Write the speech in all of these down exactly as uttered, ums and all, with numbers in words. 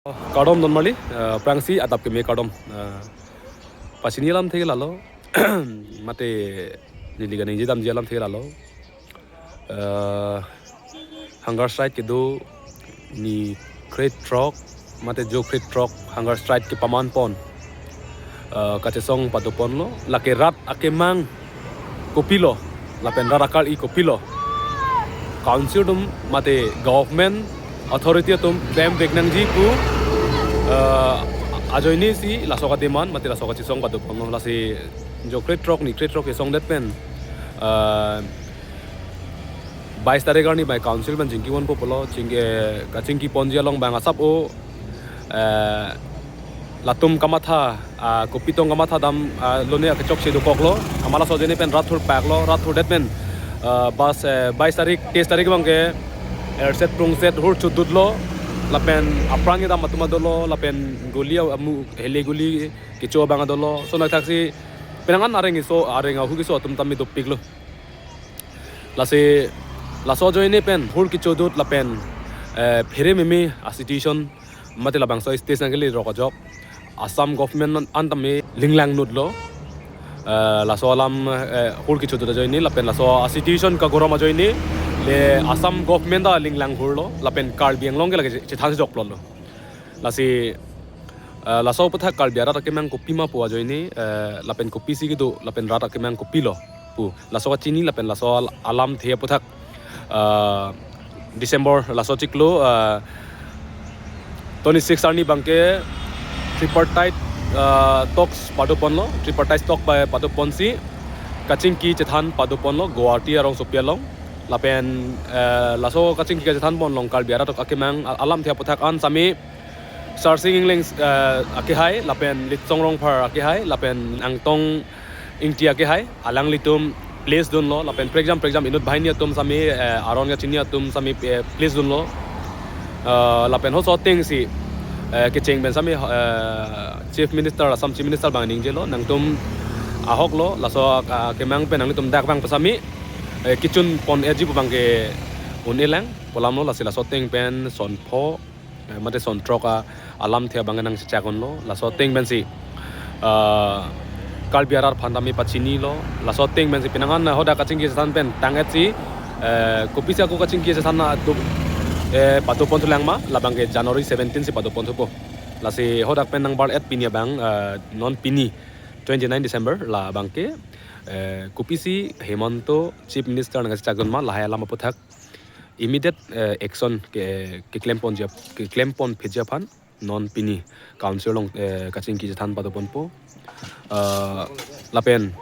Kardom don marli, eh, aphrangsi adap keme kardom. Eh, pachini alamthe ke lalo, mate neli kaningje damji alamthe ke lalo. Eh, hunger strike kedo ni krethrok, mate jo krethrok hunger strike kepaman pon. Eh, kachesong padopon lo, lake rat akemang kopilo, lapen rat akal-i kopilo. Council atum mate government authority atum vekvek nangji pu, eh, ajoine si laso ka-demand mate laso kachesong padopon lo. Lasi jo krethrok ni krethrok kesongdet pen, eh, bais tarik arni bai council pen chingki ponpo pulo, chingki, eh, kachingki ponji along bang asap o, eh, latum kamatha, ah, kopi tong kamatha dam, ah, lone akechok si dokoklo, amat laso ajoine pen rat thurpaklo, rat thurdet pen, ah, bas, eh, bais tarik, teis tarik abangke, erset prungset hur chodutlo, lapen apran kedam atum adolo, lapen guli amu, hele guli kecho abang adolo, lason athaksi, penang an areng keso, areng ahu keso atum tame dopiklo. Lasi, laso ajoine pen, hur kechodut lapen, eh, phere meme a-situation, mate labangso stage nangkele rok ajok Assam government an, an tame linglang nutlo. Eh, laso alam, eh, hur kechodut ajoine, lapen laso a-situation kagorom ajoine, le Assam government ta linglang hurlo, lapen Karbi Anglong ke lake chethan joklo. Lasi, eh, laso aputhak Karbi arat akemang kopima pu ajoine, eh, lapen kopisi kedo, lapen rat akemang kopilo pu. Laso kachini lapen laso al-, alamthe aputhak, eh, December laso chiklo, eh, twenty-six arni abangke tripartite, eh, talks padoponlo, tripartite talk bai padoponsi kachingki chethan padoponlo Guwahati arongsopi along. Lapen, eh, laso kachingki kachethan pon along Karbi arat akemang a-, alamthe aputhak an sami Sarsing Engleng, eh, akehai, lapen Litsong Rongphar akehai, lapen Angtong Ingti akehai, alanglitum place dunlo, lapen prekjam prekjam inut banghini atum sami, eh, aron kachini atum sami, eh, place dunlo. Eh, lapen hoso atengsi, eh, kecheng pen sami, eh, Chief Minister, Assam Chief Minister abang ningjelo, nangtum ahoklo, laso, ah, kemang pen nanglitum dak abang pu sami, eh, kechun pon-etji pu abangke un-elang pu alamlo. Lasi laso ateng pen son pho, eh, mate son throk a alamthe abang nangchechak unlo. Laso ateng pensi, ah, Karbi arat aphan tame pachinilo. Laso ateng pensi penang an hadak kachingki chethan pen tang-etsi, eh, kopisi ako kachingki chethan atum, eh, padopon thulang ma, labangke January seventeen si padopon thupo. Lasi hadak pen nangbar-et pini abang, eh, non pini twenty-nine December labangke, eh, kopisi Himanta Chief Minister nangchechak dun ma, lahai alam aputhak immediate, eh, action ke, keklem ponji ap-, keklem pon phitji aphan non pini council along, eh, kachingki chethan padoponpo. Eh, lapen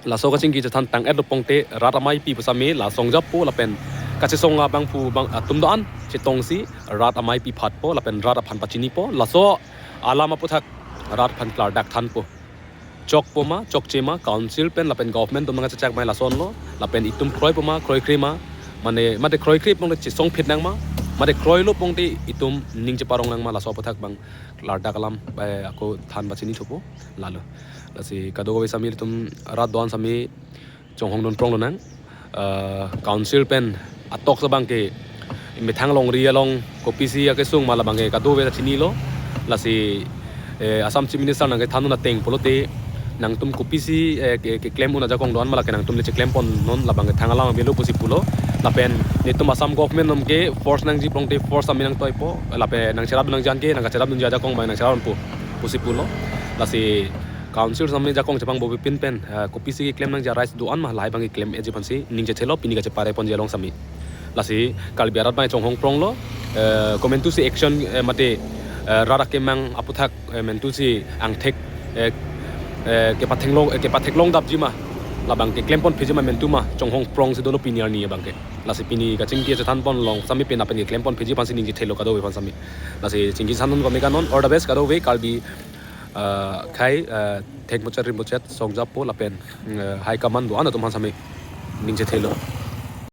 laso kachingki chethan tang-etlo pongte rat amaipi pu sami la songjappo, lapen kachesong abangphu abang atum do-an chetongsi rat amaipi phatpo, lapen rat aphan pachinipo. Laso alam aputhak rat aphan klardak thanpo. Chokpo ma, chokche ma, council pen lapen government atum nangchechak mai lasonlo, lapen itum kroipo ma, kroikre ma, mane, mate kroikre pongte chesong phit nang ma, mate kroilo pongte itum ning cheparong nang ma, laso aputhak abang klardak alam, eh, ako than pachini thupo, lalo. Lasi kadokave sami itum rat do-an sami chonghong dun prong lonang. Eh, council pen a-talks abangke methang longri along kopisi akesung ma labangke kadokave ta chinilo. Lasi, eh, Assam Chief Minister nangkethan dun ateng pulote nangtum kopisi, eh, ke, keklem un ajakong do-an ma lake nangtum le cheklem pon non, labangke thang alam avelo pusi pulo. Lapen netum Assam government atum ke force nangji pongte force sami nangtoipo. Lapen nangcherap dun nangji anke nangkacherap dunji ajakong abang nangcherap ponpo pusi pulo. Lasi council sami jakong chepangbo pipin pen, eh, kopisi keklem nangji a-rights do-an ma, lahai abang keklem-etji aphansi ning chethelo, pini kachepare ponji along sami. Lasi Karbi arat abang chonghong pronglo, eh, komantusi action, eh, mate, eh, rat akemang aputhak, eh, mantusi angthek, eh, eh, kepatheklong, eh, kepatheklong dapji ma, labangke klem pon phitji ma mantu ma chonghong prongsi dolo pini arni abangke. Lasi pini kachingki chethan pon along sami pini pen keklem pon phitji aphansi ning chethelo kadokave aphan sami. Lasi chingki chethan pon kami kanon, all the best kadokave Karbi, eh, akhai, eh, thekmuchot rimmuchot songjappo lapen, eh, high command do-an atum aphan sami ning chethelo.